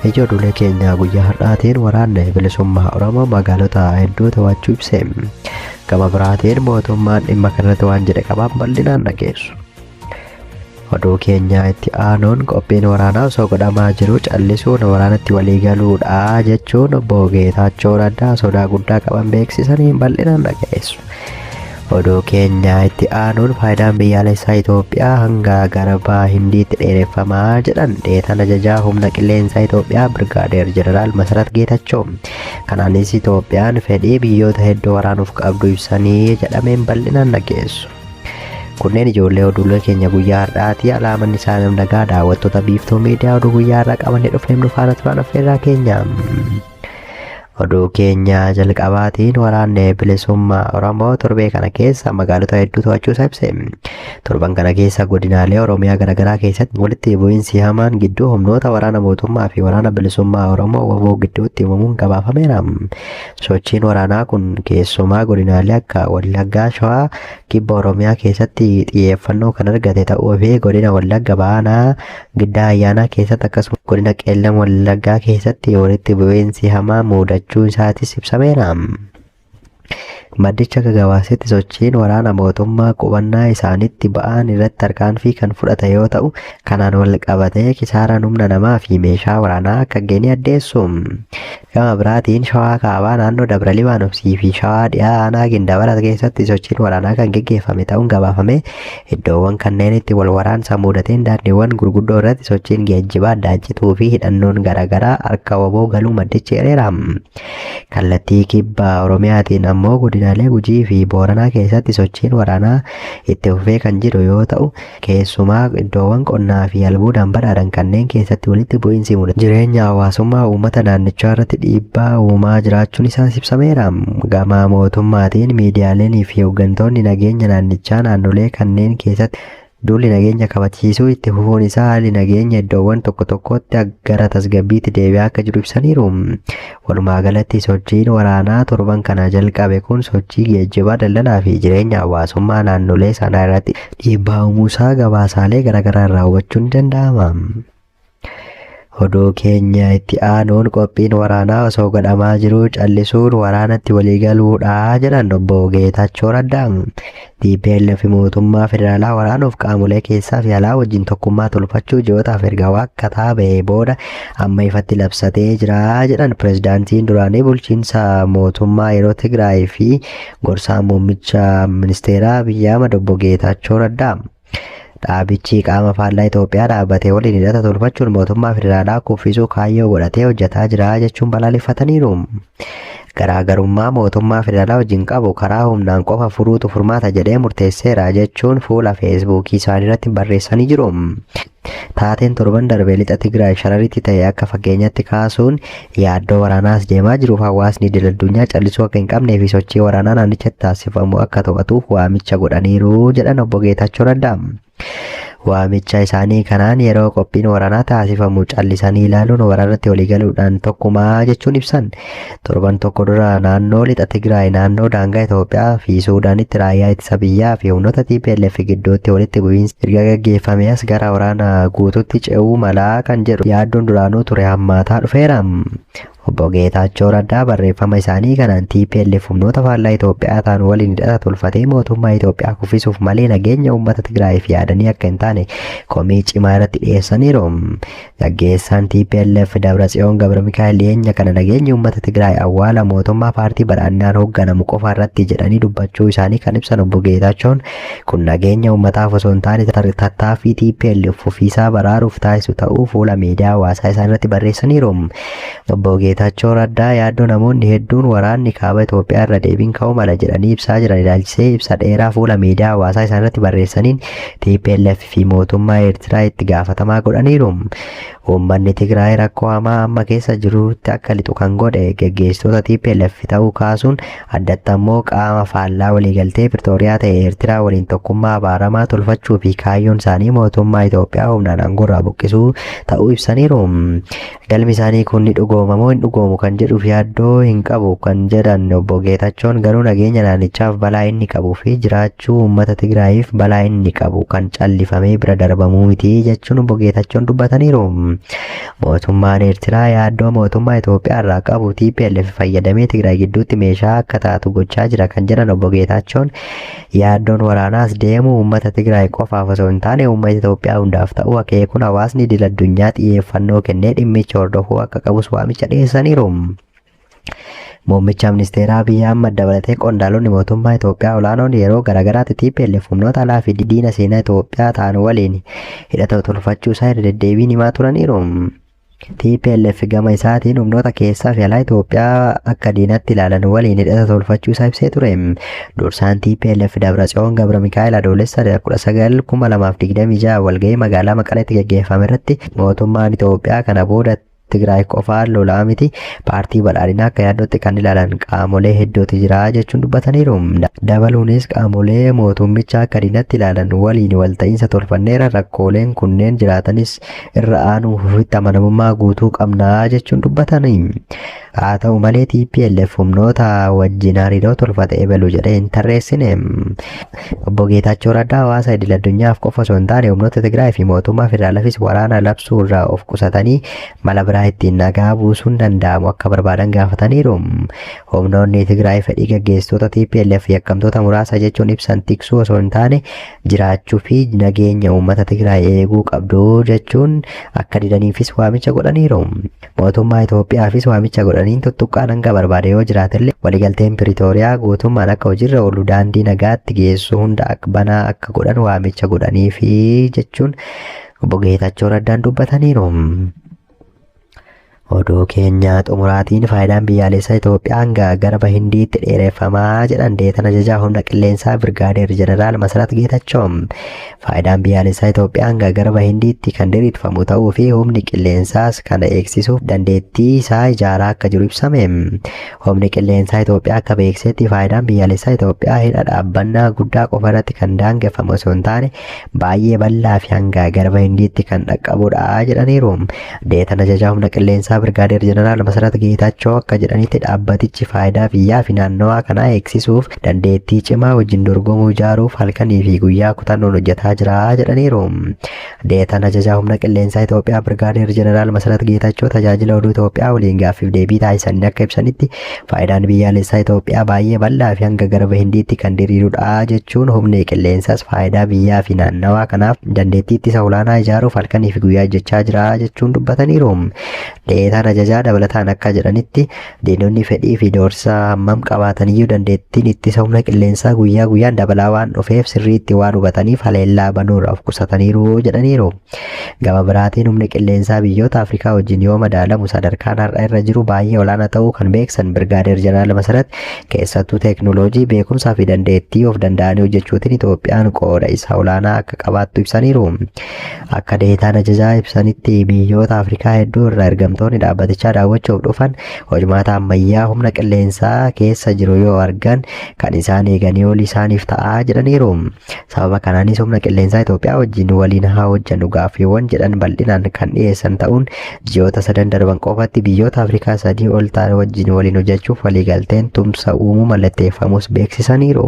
Ijoo duulee keenya guyyaa har'aatiin waraanni bilisummaa Oromoo magaalota hedduu to'achuu ibse. Gama biraatiin mootummaan dhimma kanarratti waan jedhe qabaan bal'inaan dhageessu. Oduu keenya itti aanuun qophiin waraanaa osoo godhamaa jiru callisuun waraanatti walii galuudha jechuun obbo Geetaachoo Raddaa sodaa guddaa qaban beeksisanii bal'inaan dhageessu. Oduu keenya itti aanuun faayidaan biyyaalessaa Itoophiyaa hanga garba Hindiitti dheereffamaa jedhan deetaan ajajaa humna qilleensaa Itoophiyaa Birgaadeer Jeneraal Masarat Geetachoo. Kanaanis Itoophiyaan fedhii biyyoota hedduu waraanuuf qabdu ibsanii jedhameen bal'inaan dhageessu. Kunneen ijoollee oduulee keenya guyyaa har'aati. Alaamanni isaanii nagaa daawwattoota Biiftuu Miidiyaa oduu guyyaa har'aa qabannee dhufneef nu faana turan affeerraa keenya. Oduu keenya jalqabaatiin waraanni bilisummaa Oromoo torbee kana keessa magaalota hedduu to'achuu isaa ibse. Torban kana keessa godinaalee Oromiyaa garaagaraa keessatti walitti bu'iinsi hamaan gidduu humnoota waraana mootummaa fi waraana bilisummaa Oromoo WBO gidduutti uumamuun gabaafameera. Sochiin waraanaa kun keessumaa godinaalee akka Wallaggaa, Shawaa, Kibba Oromiyaa keessatti xiyyeeffannoo kan argate ta'uu fi godina Wallagga Baanaa Giddaa Ayyaanaa keessatti akkasumas godina Qeellam Wallaggaa keessatti walitti bu'iinsi hamaa mudachuu isaatis ibsameera. Maddicha akka gabaasetti sochiin waraana mootummaa qubannaa isaanitti ba'aan irratti tarkaanfii kan fudhate yoo ta'u, kanaan wal qabatee kisaaraan humna namaa fi meeshaa waraanaa akka ga'e ni addeessu. Gama biraatiin Shawaa Kaabaa naannoo Dabra Libaanosii fi Shawaa Dhiyaa aanaa Gindabarat keessatti sochiin waraanaa kan geggeeffame ta'uun gabaafame. Iddoowwan kanneenitti wal waraansa muudateen daandiiwwan gurguddoo irratti sochiin geejjibaa addaan cituu fi hidhannoon garaagaraa harka waboo galuu maddichi eereera. Kallattii kibba Oromiyaatiin ammoo godinaalee Gujii fi Booranaa keessatti sochiin waraanaa itti fufee kan jiru yoo ta'u, keessumaa iddoowwan qonnaa fi albuudaan badhaadhan kanneen keessatti walitti bu'iinsi mudate jireenya hawaasummaa uummata naannichaa irratti dhiibbaa uumaa jiraachuun isaas ibsameera. Gama mootummaatiin miidiyaaleenii fi hooggantoonni nageenya naannichaa naannolee kanneen keessatti duulli nageenya kabachiisuu itti fufuun isaa haalli nageenya iddoowwan tokko tokkotti gara tasgabbiitti deebi'aa akka jiru ibsaniiru. Walumaa galatti sochiin waraanaa torban kana jalqabe kun sochii geejjibaa, daldalaa fi jireenya hawaasummaa naannolee sanaa irratti dhiibbaa uumuusaa gabaasaalee garaagaraa irraa hubachuun ni danda'ama. Oduu keenya itti aanuun qophiin waraanaa osoo godhamaa jiruu callisuun waraanatti waliigaluudha jedhan obbo Geetaachoo Raddaa. TPLF mootummaa federaalaa waraanuuf qaamolee keessaa fi alaa wajjin tokkummaa tolfachuu ji'ootaaf erga waakkataa ba'ee booda amma ifatti labsatee jira jedhan pirezidaantiin duraanii bulchiinsa mootummaa yeroo Tigraay fi gorsaa muummicha ministeeraa Abiyyi Ahmad obbo Geetaachoo Raddaa. Dhaabichi qaama faallaa Itoophiyaa dhaabbatee waliin hidhata tolfachuun mootummaa federaalaa kuffisuu kaayyoo godhatee hojjetaa jira jechuun balaaleffataniiru. Garaagarummaa mootummaa federaalaa wajjin qabu karaa humnaan qofa furuutu furmaata jedhee murteesseera jechuun fuula Feesbuukii isaanii irratti barreessanii jiru. Taateen torban darbe lixa Tigraay Shararitti ta'e akka fakkeenyatti kaasuun yaaddoo waraanaas deemaa jiruuf hawaasni idil addunyaa callisuu akka hin qabnee fi sochii waraanaa naannichatti taasifamu akka to'atuuf waamicha godhaniiru jedhan obbo Geetaachoo Raddaa. Waamicha isaanii kanaan yeroo qophiin waraanaa taasifamu callisanii ilaaluun waraanatti waliigaluudhaan tokkumaa jechuun ibsan. Torban tokko dura naannoo lixa Tigraay naannoo daangaa Itoophiyaa fi Suudaanitti raayyaa ittisa biyyaa fi humnoota TPLF gidduutti walitti bu'iinsi erga gaggeeffamee as gara waraana guutuutti ce'uu malaa kan jedhu yaaddoon duraanuu ture hammaataa dhufeera. Obbo Geetaachoo Raddaa barreeffama isaanii kanaan TPLF humnoota faallaa Itoophiyaa ta'an waliin hidhata tolfatee mootummaa Itoophiyaa kuffisuuf malee nageenya uummata Tigraayiif yaadanii akka hin taane komii cimaa irratti dhiyeessaniiru. Gaggeessaan TPLF Dabratsiyoon Gabramikaa'el dhiyeenya kana nageenyi uummata Tigraay awwaala mootummaa paartii badhaadhinaan hoogganamu qofa irratti jedhanii dubbachuu isaanii kan ibsan obbo Geetaachoon kun nageenya uummataaf osoo hin taane tattaaffii TPLF ofiisaa baraaruuf taasisu ta'uu fuula miidiyaa hawaasaa isaan irratti barreessaniiru. Obbo Geetaachoo Raddaa yaaddoo namoonni hedduun waraanni kaaba Itoophiyaa irra deebiin ka'uu mala jedhanii ibsaa jiran ilaalchisee ibsa dheeraa fuula miidiyaa hawaasaa isaan irratti barreessaniin TPLF fi mootummaa Eertiraa itti gaafatamaa godhaniiru. Uummanni Tigraay rakkoo hamaa amma keessa jirutti akka lixu kan godhe geggeessitoota TPLF ta'uu kaasuun addatti ammoo qaama faallaa waliigaltee Piritooriyaa ta'e Eertiraa waliin tokkummaa abaaramaa tolfachuu fi kaayyoon isaanii mootummaa Itoophiyaa humnaan aangoorraa buqqisuu ta'uu ibsaniiru. Galmi isaanii kun ni dhugooma moo hin dhugoomu kan jedhuuf yaaddoo hin qabu kan jedhan obbo Geetachoon garuu nageenya naannichaaf balaa inni qabuu fi jiraachuu uummata Tigraayiif balaa inni qabu kan callifamee jedhamee bira darbamuu miti jechuun obbo Geetachoon dubbataniiru. Mootummaan Eertiraa yaaddoo mootummaa Itoophiyaa irraa qabu TPLF fayyadamee Tigraay gidduutti meeshaa akka taatu gochaa jira kan jedhan obbo Geetaachoon, yaaddoon waraanaas deemu uummata Tigraay qofaaf osoo hin taane uummata Itoophiyaa hundaaf ta'uu akeekuun hawaasni idil addunyaa xiyyeeffannoo kennee dhimmicha hordofuu akka qabus waamicha dhiyeessaniiru. Muummicha ministeeraa Abiy Ahmad dabalatee qondaalonni mootummaa Itoophiyaa olaanoon yeroo garaagaraatti TPLF humnoota alaa fi diina seenaa Itoophiyaa ta'an waliin hidhata tolfachuu isaa irra deddeebiin himaa turaniiru. TPLF gama isaatiin humnoota keessaa fi alaa Itoophiyaa akka diinatti ilaalan waliin hidhata tolfachuu isaa ibsee ture. Dursaan TPLF Dabratsiyoon Gabra Mikaa'el Adoolessa 19, 2026 walgahii magaalaa Maqaleetti gaggeeffame irratti mootummaan Itoophiyaa kana booda Tigraay qofaan lolaa miti, paartii badhaadhinaa akka yaaddootti kan ilaalan qaamolee hedduutu jira jechuun dubbataniiru. Dabaluunis qaamolee mootummicha akka diinatti ilaalan waliin walta'iinsa tolfanneera, rakkooleen kunneen jiraatanis irra aanuuf ofitti amanamummaa guutuu qabna jechuun dubbatani. Haa ta'u malee TPLF humnoota wajjin hariiroo tolfate ebelu jedhee hin tarreessine. Obbo Geetaachoo Raddaa hawaasa idil addunyaaf qofa osoo hin taane humnoota Tigraay fi mootummaa federaalaafis waraana labsuu irraa of qusatanii mala biraa ittiin nagaa buusuun danda'amu akka barbaadan gaafataniiru. Humnoonni Tigraay fedhii gaggeessitoota TPLF yakkamtoota muraasa jechuun ibsan tiksuu osoo hin taane jiraachuu fi nageenya uummata Tigraay eeguu qabdu jechuun akka didaniifis waamicha godhaniiru. Mootummaa Itoophiyaafis waamicha godhaniin tuttuqqaan hanga barbaade yoo jiraatellee waliigalteen Piriitooriyaa guutummaan akka hojiirra oolu daandii nagaatti geessu hunda banaa akka godhan waamicha godhaniifi jechuun obbo Geetachoo Raddaan dubbataniiru. Oduu keenya xumuraatiin faayidaan biyyaalessaa Itoophiyaa hanga garba Hindiitti dheereffamaa jedhan deetan ajajaa humna qilleensaa Birgaadeer Jeneraal Masarat Geetachoo. Faayidaan biyyaalessaa Itoophiyaa hanga garba Hindiitti kan diriirfamu ta'uu fi humni qilleensaas kana eegsisuuf dandeettii isaa ijaaraa akka jiru ibsame. Humni qilleensaa Itoophiyaa akka beeksisetti faayidaan biyyaalessaa Itoophiyaa hidha dhaabbannaa guddaa qofa irratti kan daangeffamu osoo hin taane baay'ee bal'aa fi hanga garba Hindiitti kan dhaqqabudha jedhaniiru. Deetan ajajaa humna qilleensaa Birgaadeer Jeneraal Masarat Geetaachoo akka jedhanitti dhaabbatichi faayidaa biyyaa fi naannawaa kanaa eegsisuuf dandeettii cimaa wajjin dorgomuu ijaaruuf halkanii fi guyyaa kutannoon hojjetaa jira jedhaniiru. Deetan ajajaa humna qilleensaa Itoophiyaa Birgaadeer Jeneraal Masarat Geetachoo tajaajila oduu Itoophiyaa waliin gaaffiif deebii taasisanii akka ibsanitti faayidaan biyyaalessaa Itoophiyaa baay'ee bal'aa fi hanga garba Hindiitti kan diriirudha jechuun humni qilleensaas faayidaa biyyaa fi naannawaa kanaaf dandeettii ittisa olaanaa ijaaruuf halkanii fi guyyaa hojjechaa jira jechuun dubbataniiru. Deetaan ajajaa dabalataan akka jedhanitti diinonni fedhii fi doorsisa hammam qabaataniyyuu dandeettiin ittisa humna qilleensaa guyyaa guyyaan dabalaa waan dhufeef sirriitti waan hubataniif haleellaa banuurraa of qusataniiru jedhaniiru. Gama biraatiin humni qilleensaa biyyoota Afrikaa wajjin yoo madaalamu sadarkaan har'a irra jiru baay'ee olaanaa ta'uu kan beeksan Birgaadeer Jeneraal Masarat keessattuu teeknooloojii beekumsaa fi dandeettii of danda'anii hojjechuutiin Itoophiyaan qooda isaa olaanaa akka qabaattu ibsaniiru. Akka deetaan ajajaa ibsanitti biyyoota Afrikaa hedduu irraa ergamtoonni dhaabbatichaa daawwachuuf dhufan hojmaata ammayyaa humna qilleensaa keessa jiru yoo argan kan isaan eeganii ol isaaniif ta'aa jedhaniiru. Sababa kanaanis humna qilleensaa Itoophiyaa wajjin waliin haa hojjennu gaaffiiwwan jedhan bal'inaan kan dhiyeessan ta'uun ji'oota sadan darban qofatti biyyoota Afrikaa 3 ol ta'an wajjin waliin hojjechuuf waliigalteen tumsa uumuu mallatteeffamus beeksisaniiru.